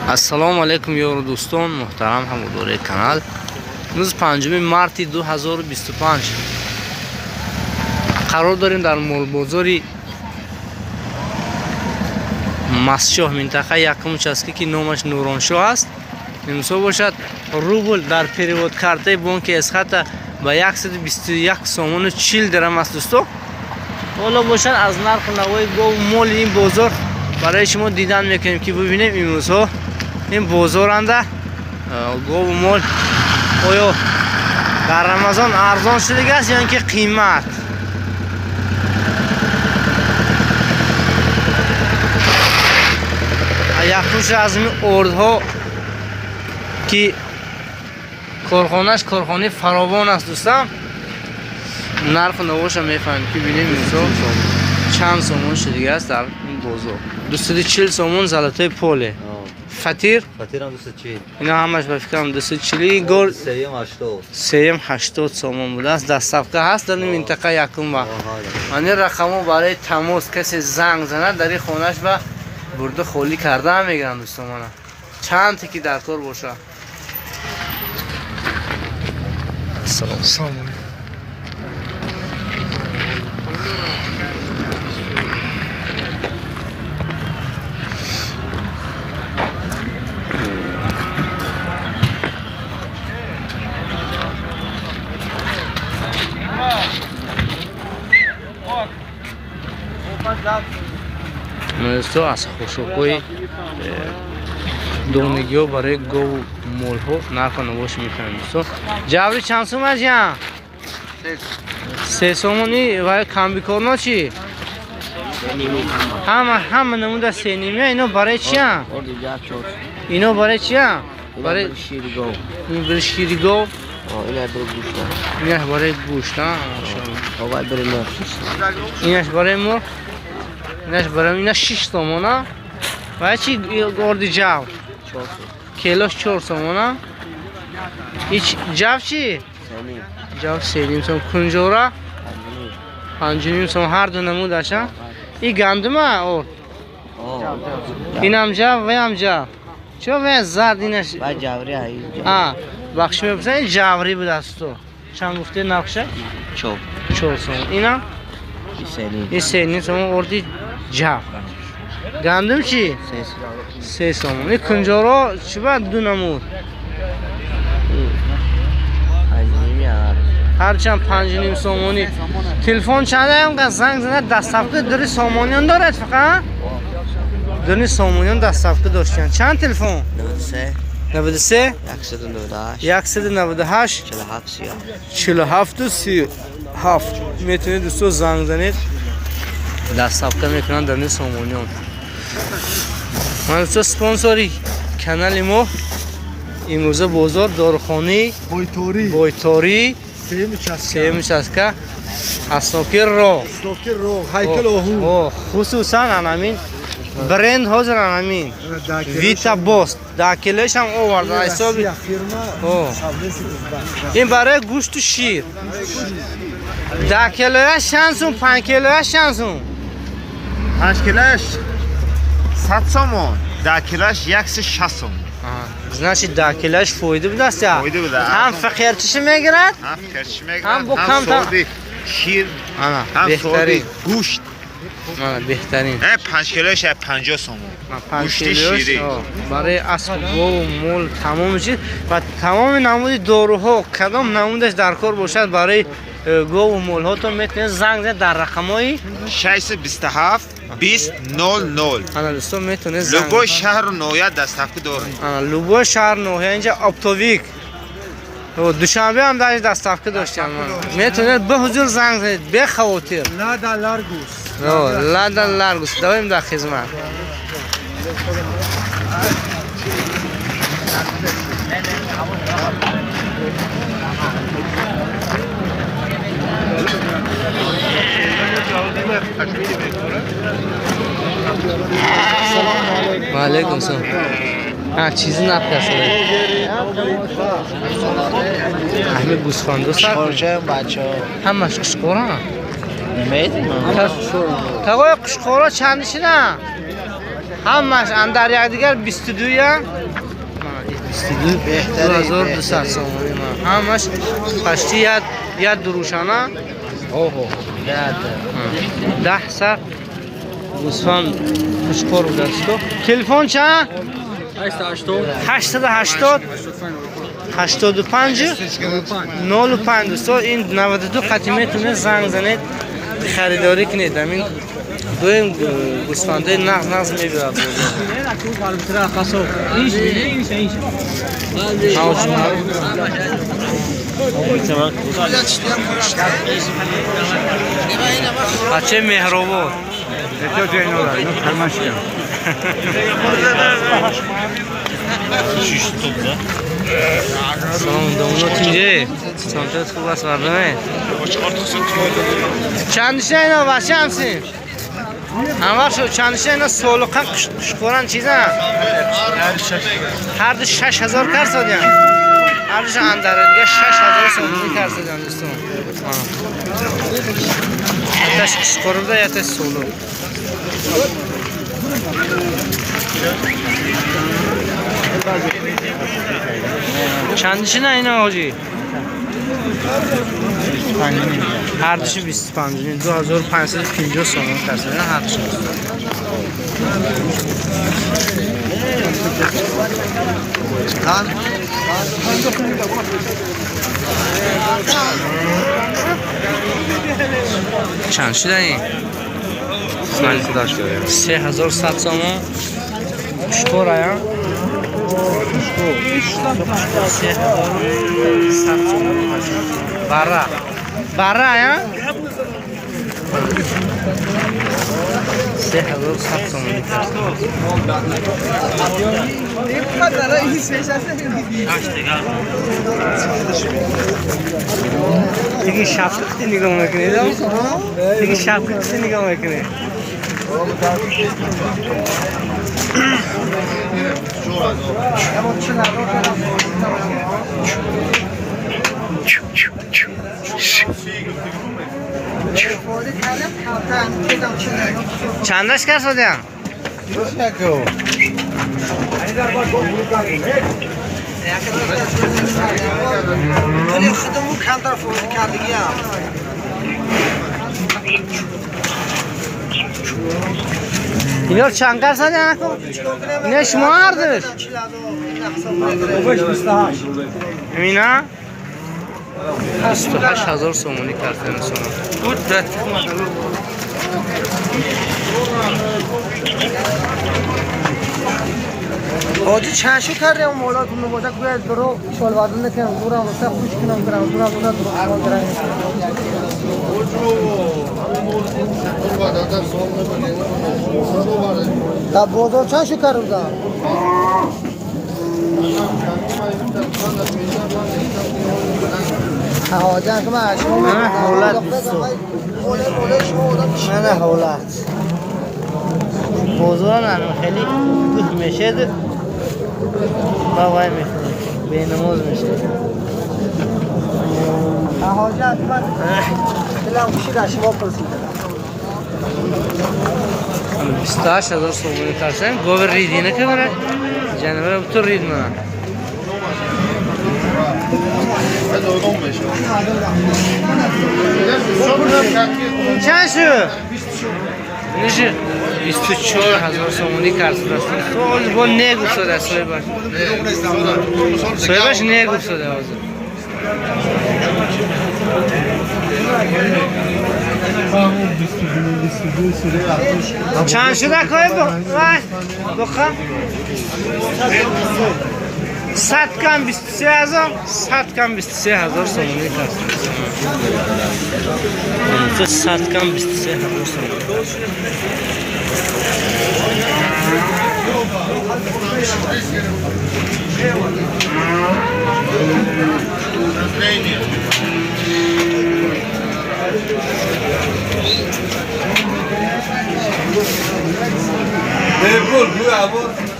Ассалому алайкум ёру дӯстон, муҳтарам ҳамудораи канал. Имрӯз 5 марти 2025 қарор дорем дар молбозори Мастшоҳ, минтақаи якум участка, ки номаш Нуроншоҳ аст. Имсол бошад рубл дар перевод картаи бонки Эсхата ба 121 сомону 40 дирам аст, дӯсто. Ҳоло бошад аз нарху навои гову моли ин бозор барои шумо дидан мекунем, ки бибинем имрӯзҳо ин бозоранда гову мол оё дар Рамазон арзон шудагааст ё ин ки қимат. Якумш аз ин ордҳо, ки корхонаш корхонаи фаровон аст, дӯстам, нарху навоша мефаҳмем, ки бинем имрӯзҳо чанд сомон шудагааст дар ин бозор. 240 сомон золотое поле. Фатир? Фатирам 240. Ино ҳамаш ба фикрам 240. Гор сеюм 80. Сеюм 80 сомон будааст. Доставка ҳаст дар ин минтақа якум ба. Ман ин рақамҳо барои тамос, касе занг занад, дар ин хонаш ба бурда холӣ карда мегиранд, дӯстон, чанд ки дар кор бошад. Ассалому алайкум. Дӯсто, аз хушокҳои донагиҳо барои гову молҳо нарху навош мефаҳмем, дӯсто. Ҷаври чанд сум аст ҷан? 3 сомони. Ва камбикорно чӣ? Ҳама намуда 3.5. Ино барои чиян? Ино барои чиян? Барои шири гов. Инаш барои гӯшт, инаш барои мурғ, инаш барои инаш 6 сомона. Ва чи орди ҷав? Килош 4 сомона. Ич ҷав чи? Ҷав 3.5 сом. Кунҷора 5.5 сом. Ҳар ду намудаша. И гандума орд. Инам ҷав, ваям ҷав. Чо вая зард инаш? А, бахши мепурсам, ин ҷаврӣ будааст то. Чанд гуфте нархша? 4. 4 сом. Инам? 3.5 сомон орди ҷав. Гандум чӣ? 3 сомон. Ин кунҷоро чӣ ба ду намуд? Ҳарчанд 5.5 сомонӣ. Телефон чандаям занг занад, доставка дури сомониён дорад фақат? Дури сомониён доставка доштиян. Чанд телефон? 93 198 47 37. Метавонед, дӯсто, занг занед, доставка мекунанд дар сомониён. Ман, дӯсто, спонсори канали мо имрӯза бозор дорухонаи Бойторӣ, сеюм участка, асноки роҳ, хусусан анамин бренд ҳозир анамин Вита Бост дар килоашам оварда ҳисоби ин барои гӯшту шир. 10 килояш чанд сум? 5 килояш чанд сум? 5 килояш 100 сомон, 10 килояш 160 сомон. Значит, 10 килояш фоида будааст я? Фоида буда. Ҳам фақирчиша мегирад, ҳам фақирчиша мегирад, ҳам бо ҳам камтар соди шир, ҳам беҳтарин соди гӯшт. Беҳтарин. 5 килояш 50 сомон. 5 Гӯшти килояш ширӣ. Барои асп, гову мол тамоми чиз ва тамоми намуди доруҳо, кадом намудаш дар кор бошад барои гову молҳотон, метавонед занг занед дар рақамҳои 627 20 00. Ана, дӯстон, метавонед занг Любой шаҳру ноҳия доставка дорад. Ана, любой шаҳр ноҳия, инҷа оптовик. Душанбе ҳам даже доставка доштам. Метавонед ба ҳузур занг занед, бехавотир. Лада Ларгус. Лада Ларгус, давем дар хизмат. Ва алайкум салом. Чизи нафкаса. Аҳми гӯсфанду сар. Ҳамаш қушқора. Намедонам. Тағои қушқора чанд шида? Ҳамаш андар якдигар 22 я. Мана 22 2200 сомонӣ. Ҳамаш почти як дурушана. Ого. 10 сар гӯсфанд хушкор будааст. Телефон чанд? 880 85 05. Дӯсто, ин 92 қати метавонед занг занед, харидорӣ кунед. Ҳамин дуюм гӯсфандаи нағз нағз мебирад. Бачаи Меҳробод. Салом домло тинҷе. Самтат хуб аст мардуме? Чанд ша ино бача ҳамсин? Анвар шо чанд ша ино солуқан қушқуран чизан? Ҳар ду 6000 кар содиан. Ҳар душа андар дига 6000 сомонӣ кар содиан дӯстон. Яташ қушқурда, яташ солуқ. Чанд шина ино ҳоҷӣ? Ҳар душу 25 2550 сомон кар содиан ҳар душ. Чанд шуда ин? 3100 сомон. Қушқор ая? Қушқор. 3100 сомон. Бара. Бара ая? 3100 сомон. Тиги шапка нигоҳ мекунед? Тиги шапка нигоҳ мекунед? Чандаш кар содиям? اینا چند کار سادیان نکن؟ اینا شما هردش؟ اینا؟ 28000 سومونی کردن سومون. بود حاجی چند شو کردیم اون مولا تو نباشه گوید برو شال وادل نکنم دورم واسه خوش کنم برم دورم دورم دورم درم. تا بازار چند شو کردم؟ حاجی که من اشکام من حولت من حولت بازار نه خیلی بود میشه با وای میشه به نماز میشه. حاجی من دلم خوشی از شما پرسیدم. 28000 سومونی کارسن گوبر ریدی نه که برای جانور تو رید من. چند شو؟ نشه 24000 سومونی کارسن است. سوال با نگو شده سویباش. سویباش نگو شده حاضر. چند شده کوی بخواه؟ 100 کم 23000 100 کم 23000 سومونی کارسن. 100 کم 23000 سومونی.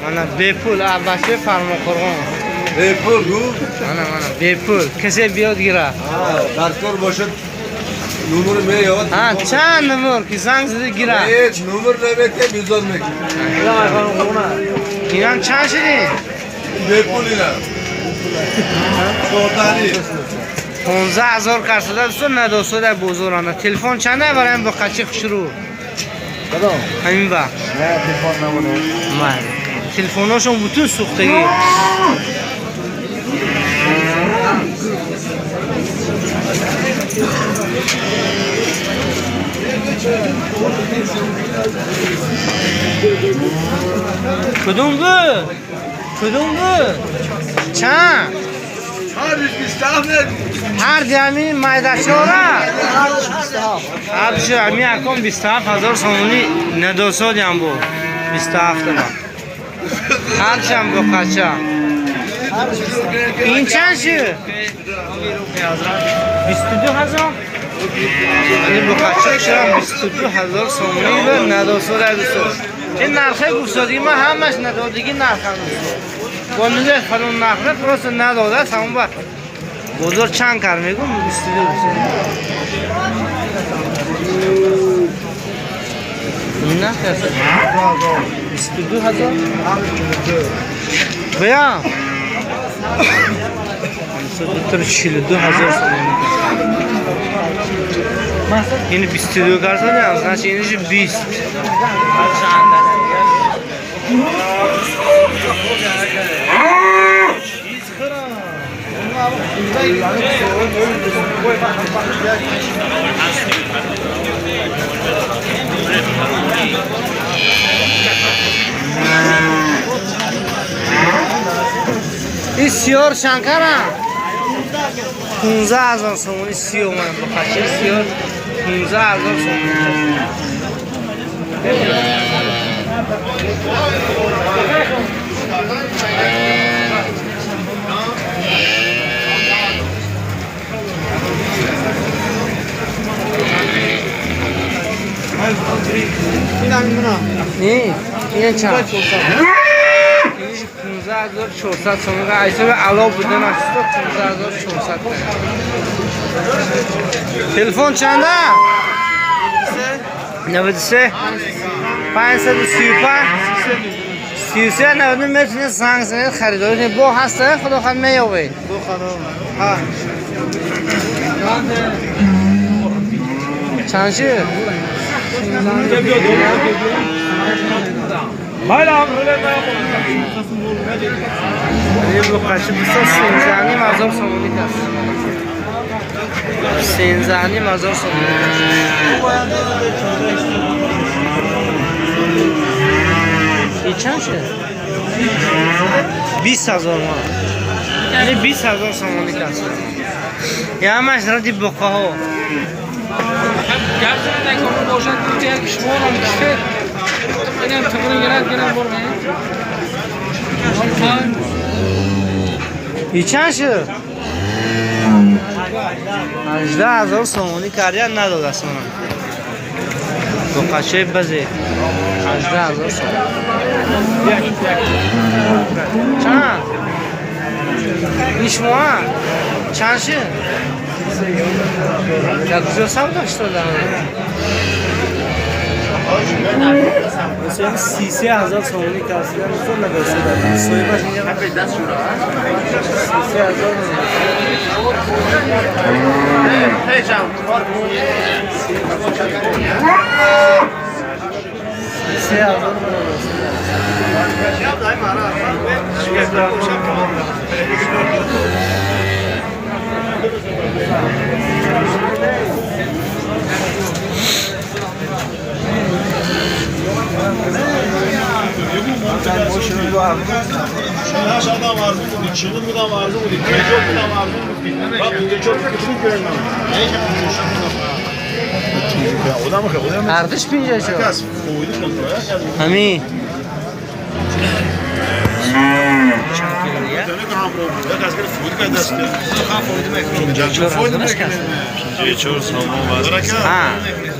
Mana bepul Abbasi Farmonqo'rg'on. Bepul bu. Mana mana bepul. Касе биёд гира. Дар кор бошад. Номер меёд. Ҳа, чанд номер ки занг зада гира. Ҳеҷ номер намете, мизон мекунӣ. Инам чанд шуди? Бепул ина. Чордани. 15,000 карсада дӯсто надосода бозоранда. Телефон чанда барои бо қачи хушрӯ? Кадом? Ҳамин ба. Не, телефон намоне. Майли. Телефоношон бутун сӯхтагӣ. Кудум буд? Кудум буд? Чанд? Ҳардуш 27 мегӯ. Ҳар ди ҳамин майдачора? Ҳардуш ҳамин акон 27,000 сомонӣ надосодиам бу. 27 тама. Ҳарчам бо қача. Ин чанд шуд? 22,000? Ин бо қача шудам 22,000 сомонӣ ба надосода дӯсто. Ин нархе гуфтодигӣ ман ҳамаш надодигӣ нархам дӯсто. Бо мизе фалон нархе просто надода самон ба бозор чанд кар мегум 22. Ин нарх аст 22,000? Бия. 42,000 сомонӣ. Ин 22 карсадиам, значит иниш 20. Ин сиёр чанд карам? 15,000 сомонӣ сиё ман бо қачи сиёр 15,000 сомонӣ. Не, ин чанд? Иниш 15,400 сомонӣ. Айсаби ало будан аст 15,400. Телефон чанда? 93 535 33 99 метавонед занг занед харидорӣ кунед. Бо ҳаста худо хоҳад меёбед. Чанд шуд? Ин бо қачи дӯсто 13,500 сомонӣ аст. 13,500 сомонӣ аст. Ин чанд шуд? 20,000 ма. Яъне 20,000 сомонӣ аст. Ямаш ради боқаҳо. И чанд шуд? 18,000 сомонӣ кардия надодаст мана. Бо қачаи базе 18,000 сомонӣ. Чанд? Ин шумоа? Чанд шуд? Дар куҷо савдо шудода? 33,000 сомонӣ кардия надосода. Соҳибаш инҷа 33,000. 33,000. Ардиш 54. Ҳамин. Чанд кило дигар?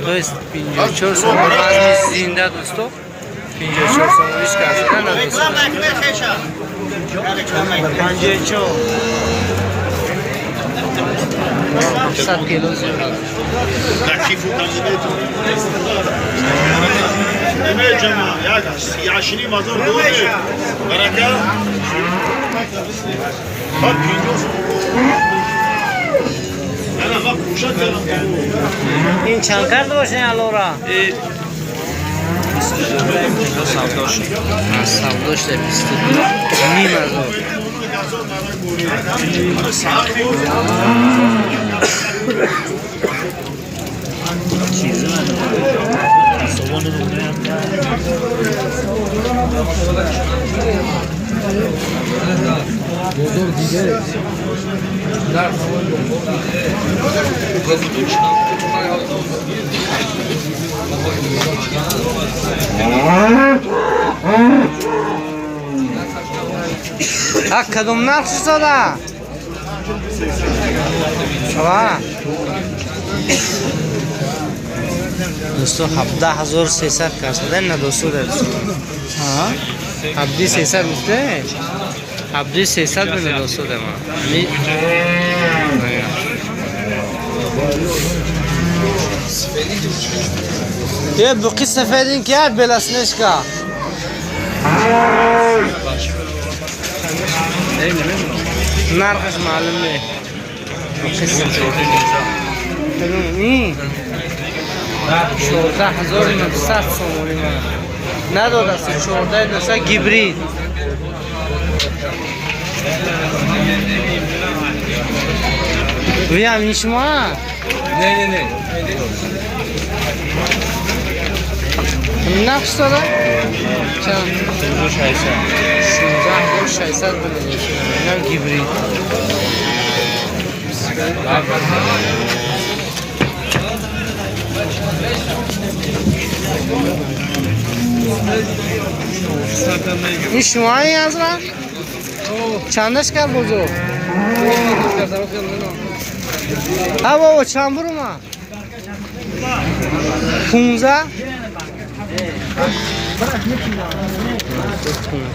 То есть 54 сомон вазни зинда дӯсто. 54 сомон ҳеч кас надост. 54. 700 кило зиёд. Ин чанд кард бошед алора? 22 шуда 22 ҳазор. Кадом нарх шуда? Ва дӯсто 17300 касда на дӯсто дӯсто. 17300 гуфте? 17300 бина дӯсто дема. Ми Е буқи сафедин ки белоснежка. Нархаш маълум не. Ни 14900 сомонӣ мана. Надодаст 14900 гибрид. Виам ин шумо? Не, не, не. Нарх дора? Чанд? 16600. 16600 бинед. Инам гибрид. Ин шумои ҳазрат? Чандаш кард бозор? Ҳа бобо чанд бурума? 15?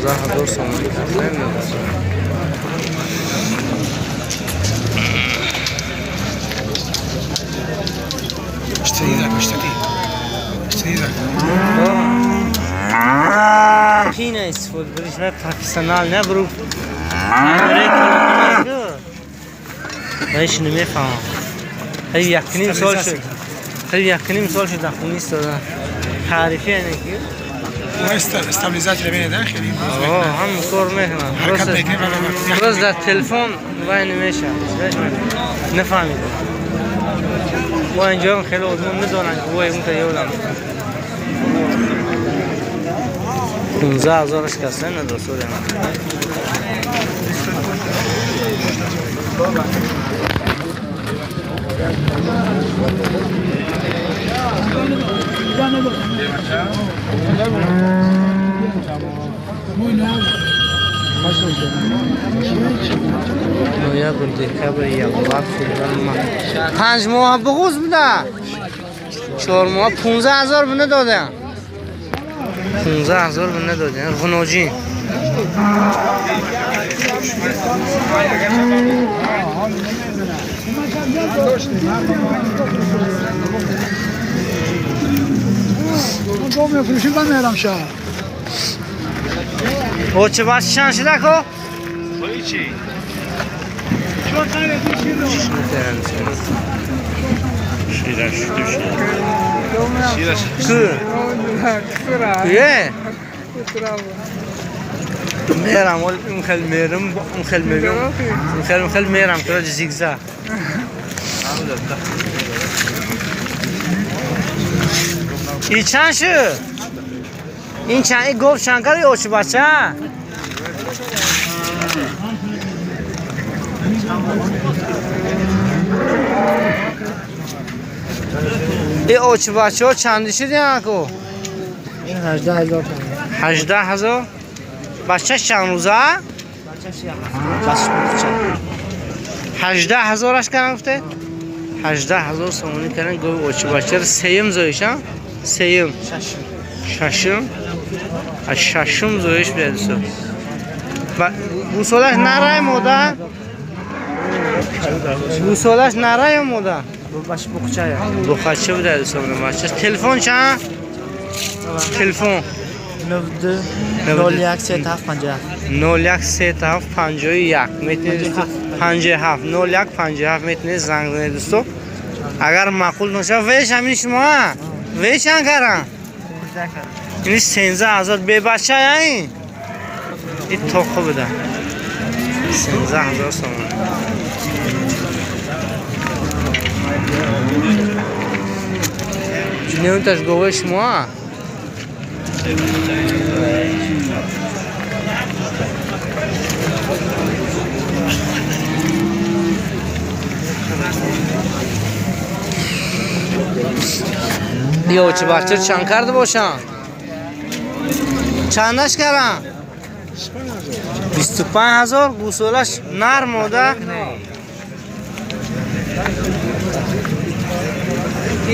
15000 сомонӣ кард. Пина истифода буриш на профессионал на буру. Вайш намефаҳмам. Хеле якним сол шуд. Хеле якним сол шуд дар хона истода. Таърифи яъне ки стабилизатор бинед, хеле ҳам кор мекунад. Просто дар телефон вай намешавад. Нафаҳмидам. Ва инҷо хеле одамон медонанд ки вай унта ёдам. 15000 касда на дӯсто дема. Ноябр, декабр, январ, феврал, март. 5 моҳ буғуз буда. 4 моҳ 15000 бина додам. 15000 бина додам. Ғуноҷин. О чӣ баш чанд шуда ко? Мерам, мхел мерам, мхел мерам, мхел мхел мерам, короче зигзаг. И чанд шуд? Ин чанд ин гов чанд кард ё чӣ бача? Ин очи бачаҳо чанди шуд янако? 18000 томан. 18000? Бачаш чанд рӯза? 18000-аш кардам гуфте? 18000 сомонӣ кардан гови очи бачаро сеюм зоиша? Сеюм. Шашум. Аз шашум зоиш бедусо. Гӯсолаш нарай мода? Гӯсолаш нара ё мода? Баш буқчая. Буқача буда дӯстон бачаш. Телефон чанд? Телефон 92 01 37 57. 01 37 51 метавонед 57 01 57 метавонед занг занед дӯсто. Агар маъқул бошад веш ҳамин шумо веш чанд каран? Ин 13000 бебача ин. Ин тоқи буда. 13000 сомон. Ҷунёнташ говаи шумо? Ё чӣ бача чанд карда бошанд? Чандаш каран? 25000 гӯсолаш нар мода.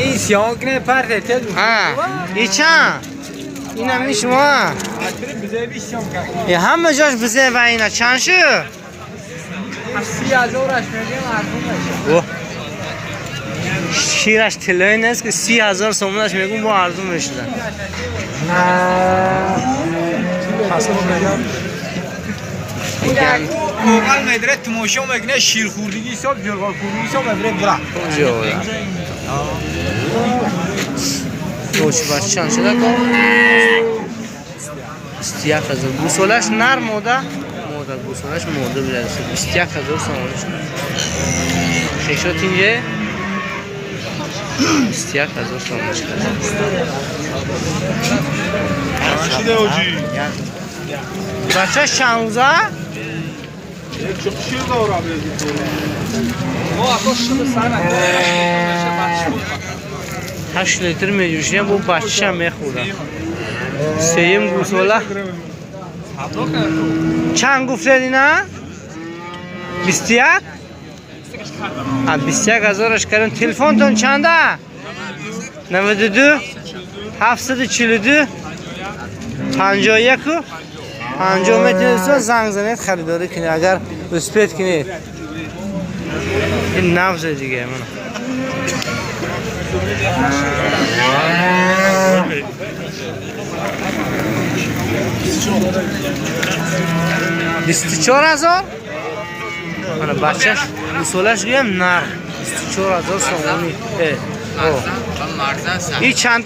Ин сиён кне парте тел. Ҳа, и чанд? Инам ин шумо? Е ҳама ҷош бизе ва ина чанд шуд? 30000 аш мегем арзон мешавад. Шираш тиллоӣ нест ки 30000 сомонаш мегум бо арзон мешуда. Оғал медре тумошо мекунад ширхӯрдигӣ ҳисоб ҷурғохӯрдигӣ ҳисоб медре бура. Оч бач чанд шуда ко? 21000. Гӯсолаш нар мода? Мода гӯсолаш мода буда. 21000 сомонӣ шуда. Шешот инҷе 21000 сомонӣ шуда. Бача чанд рӯза? Ҳашт литр меҷӯшидем, бо бачаша мехӯрдам. Сеюм гӯсола. Чанд гуфтед ина? 21? 21 ҳазораш кардем. Телефонтон чанда? 92 742 51 50 метавонед занг занед харидорӣ кунед агар успет кунед. Ин набзе дига мана. 24000 мана бачаш гӯсолаш гӯям нар 24000 сомонӣ. И чанд